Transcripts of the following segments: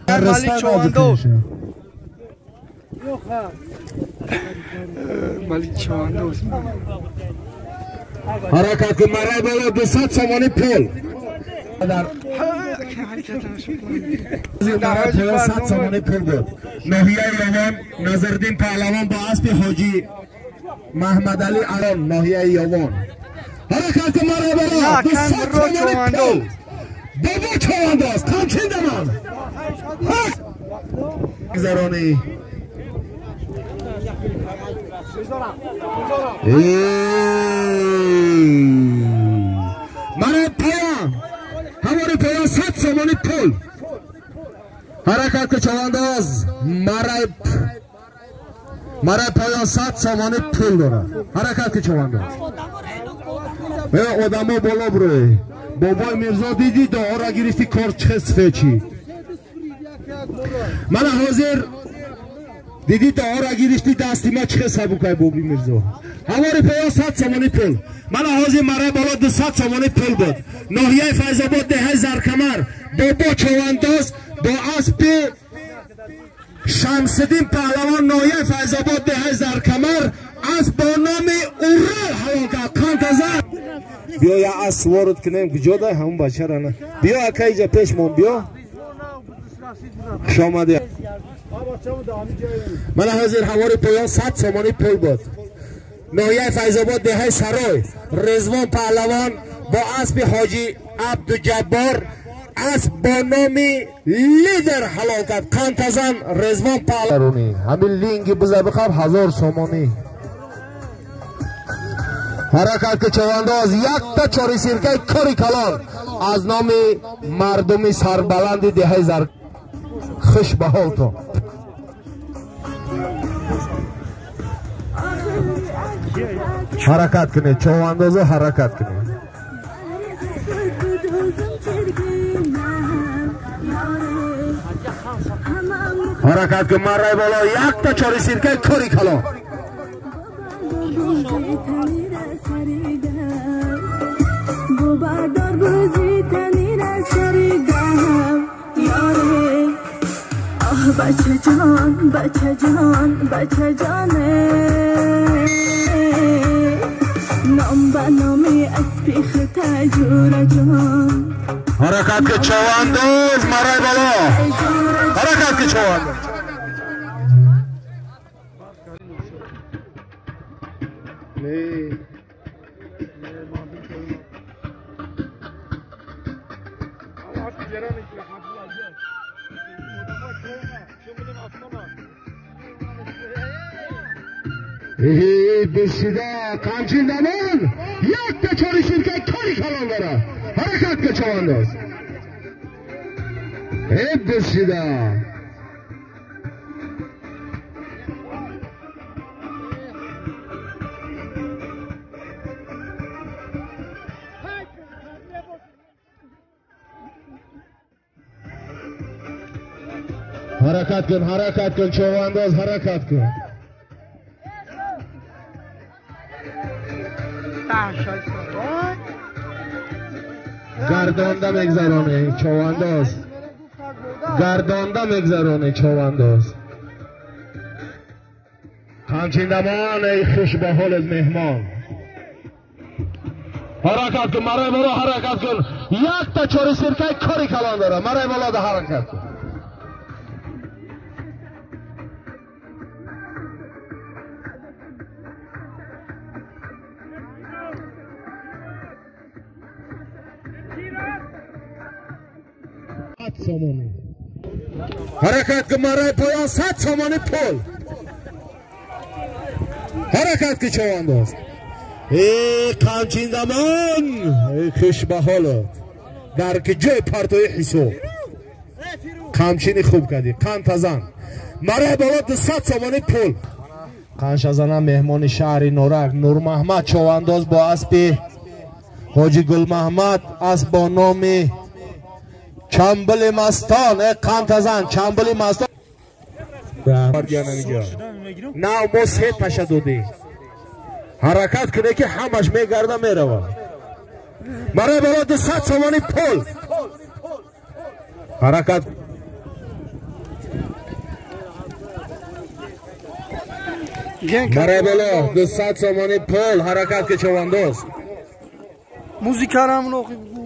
Малик Човандоз. Малик Човандоз. Ҳаракат кун марай боло 200 сомонӣ пул. Дар 100 сомонӣ пул буд. Ноҳияи Ёвон Назриддин Паҳлавон бо аспи Ҳоҷӣ Маҳмадалӣ Арон ноҳияи Ёвон. Ҳаракат кун марай боло 200 сомонӣ пул. Бобо Човандоз қамчин даман. Гузаронӣ. Марай поён. Ҳамори поён 100 сомонӣ пул. Ҳаракат кун Човандоз. Марай поён 100 сомонӣ пул дорад. Ҳаракат кун Човандоз. Одамо боло бурӯй. Бобои Мирзо дидӣ дуора гирифти кор чӣ сфечи. Мана ҳозир дидӣ дуора гирифти дасти ма чӣ сабукай Боби Мирзо. Ҳамори поён 100 сомонӣ пул. Мана ҳозир марай боло 200 сомонӣ пул буд. Ноҳияи Файзобод деҳаи Заркамар Бобо Човандоз бо аспи Шамсиддин Паҳлавон ноҳияи Файзобод деҳаи Заркамар асп бо номи Урал ҳалол кард. Қантазар. Биё я асп ворид кунем куҷо дай ҳамон бачара на. Биё ака иҷа пешмон биё. Хуш омадӣ. Мана ҳозир ҳавори поён 100 сомонӣ пул буд. Ноҳияи Файзобод деҳаи Сарой Резвон Паҳлавон бо аспи Ҳоҷӣ Абдуҷаббор асп бо номи Лидер ҳалол кард. Қантазан Резвон Паҳлавон. Ҳамин линги биза бихаб 1000 сомонӣ. Ҳаракат ки Човандоз якта чори сиркаи кори калон аз номи мардуми сарбаланди деҳаи Зар. Хуш ба ҳолтон. Ҳаракат кунед Човандозо, ҳаракат кунед. Ҳаракат кун марай боло якта чори сиркаи кори калон. بچه جان بچه جان بچه جانه نام به نامی اسپی خطه جورا جان. حرکت که چوانداز مرای بالا. حرکت که چوانداز. بسیده قمچین دمان یک تا چاری شرکت کاری کلان داره. حرکت که چوانداز. بسیده حرکت کن، حرکت کن چوانداز، حرکت کن. گردانده میگذرانه چوانداز. گردانده میگذرانه چوانداز. همچین دمان ای خوش به حال مهمان. حرکت کن مرای بالا، حرکت کن. یک تا چاری سرکه کاری کلان داره. مرای بالا ده حرکت کن. سامانی حرکت که مرای پایان 100 سامانی پول. حرکت که چوانداز. ای قمچین دمان ای خوش به حالت در که جای پرتوی حساب قمچینی خوب کردی. قمتزن مرای بالا 200 سامانی پول. قنشزنم مهمان شهر نورک نورمحمد چوانداز با اسب حاجی گل محمد اسب با نام چمبل مستان. قمتزن چمبل مستان. نه ما سه تشه دادی. حرکت کنه که همش میگرده میروه. برای بالا 200 سامانی پول. حرکت. Мараи боло 200 сомонӣ пул. Ҳаракат ки човандоз. Музикарам нохи бигӯ.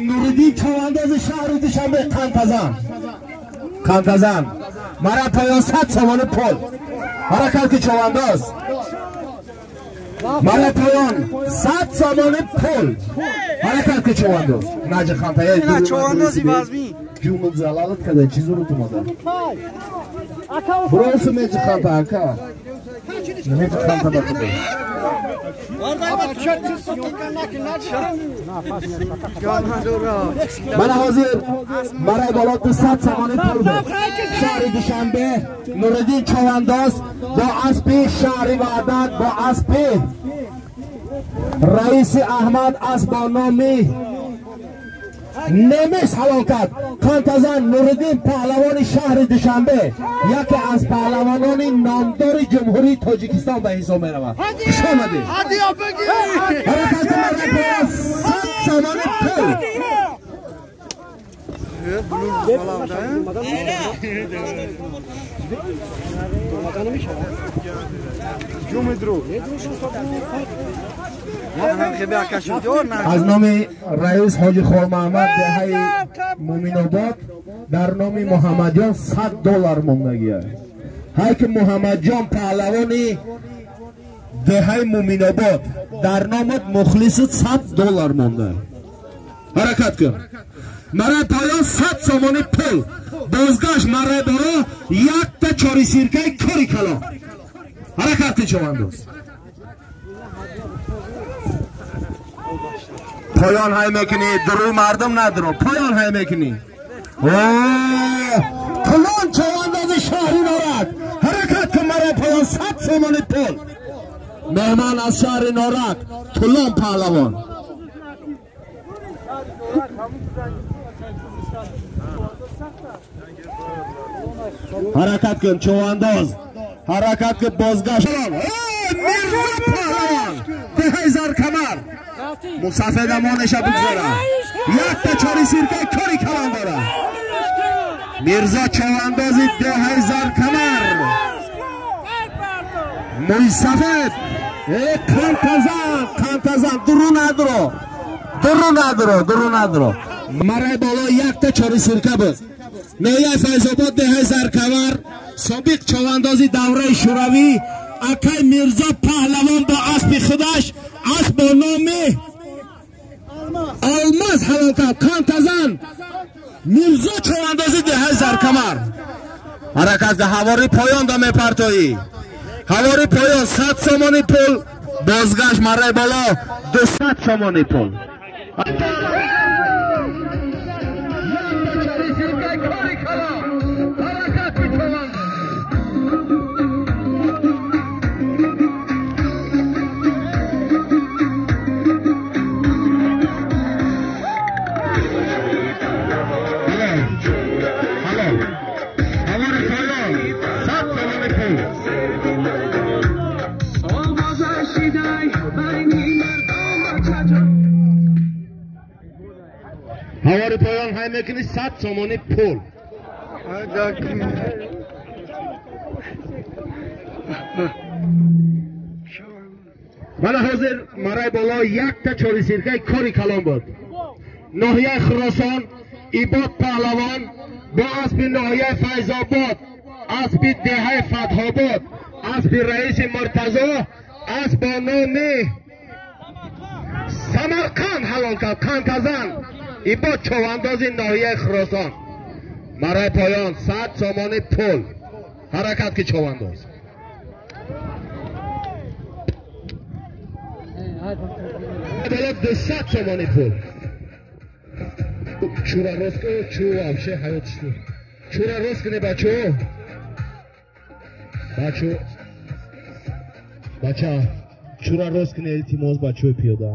Нуриддин човандози шаҳри Душанбе қантазан. Қантазан. Мара поён 100 сомонӣ пул. Ҳаракат ки човандоз. Мара поён 100 сомонӣ пул. Ҳаракат ки човандоз. Наҷи қантая. Ина човандози вазмин. Ҷумул залалат када чӣ зурут омада? Буросу меҷи қанта ака. Меҷи қанта ба худо. Мана ҳозир мараи боло 200 сомонӣ пул буд. Шаҳри Душанбе Нуриддин човандоз бо аспи шаҳри Ваҳдат, бо аспи раиси Аҳмад, асп бо номи немис ҳалол кард. Қантазан Нуриддин паҳлавони шаҳри Душанбе, яке аз паҳлавонони номдори Ҷумҳурии Тоҷикистон ба ҳисоб меравад. Хуш омадед. Ҳаракат кун мараи поён 100 сомонӣ пул. Аз номи раис Ҳоҷи Холмаҳмад деҳаи Муъминобод дар номи Муҳаммадҷон $100 мондагия. Ҳай ки Муҳаммадҷон паҳлавони деҳаи Муъминобод дар номат мухлисат $100 монда. Ҳаракат кун. Мараи поён 100 сомонӣ пул. Бозгашт мараи боло якта чори сиркаи кори калон. Ҳаракат кун човандоз. Поён ҳай мекунӣ, дуруи мардум надро. Поён ҳай мекунӣ. Кулон човандози шаҳри Норак. Ҳаракат кун мараи поён 100 сомонӣ пул. Меҳмон аз шаҳри Норак, Тулон паҳлавон. Ҳаракат кун човандоз. Ҳаракат кун бозгашт. Мирзо паҳлавон деҳаи Заркамар. Мусафедамонеша бигзора. Якта чори сиркаи кори калон дора. Мирзо човандози деҳаи Заркамар. Мӯйсафед. Қантазан, қантазан, дуру надро. Дуру надро, дуру надро. Мараи боло якта чори сирка буд. Ноҳияи Файзобод деҳаи Заркамар, собиқ човандози давраи Шӯравӣ акай Мирзо паҳлавон бо аспи худаш, асп бо номи Алмаз ҳалол кард. Қантазан Мирзо човандози деҳаи Заркамар. Ҳаракат ка ҳавори поён да мепартоӣ. Ҳавори поён 100 сомонӣ пул, бозгашт мараи боло 200 сомонӣ пул. Ҳавори поён ҳай мекунӣ 100 сомонӣ пул. Мана ҳозир мараи боло якта чори сиркаи кори калон буд. Ноҳияи Хуросон Ибод паҳлавон бо аспи ноҳияи Файзобод, аспи деҳаи Фатҳобод, аспи раиси Муртазо, асп бо номи Самарқанд ҳалол кард. Қантазан Ибод човандози ноҳияи Хуросон. Мараи поён 100 сомонӣ пул. Ҳаракат ки човандоз. Боло 200 сомонӣ пул. Чура рост кун, чу вообще ҳаёт шуд. Чура рост кунӣ бачо. Бачо. Бача, чура рост кунӣ илтимос бачои пиёда.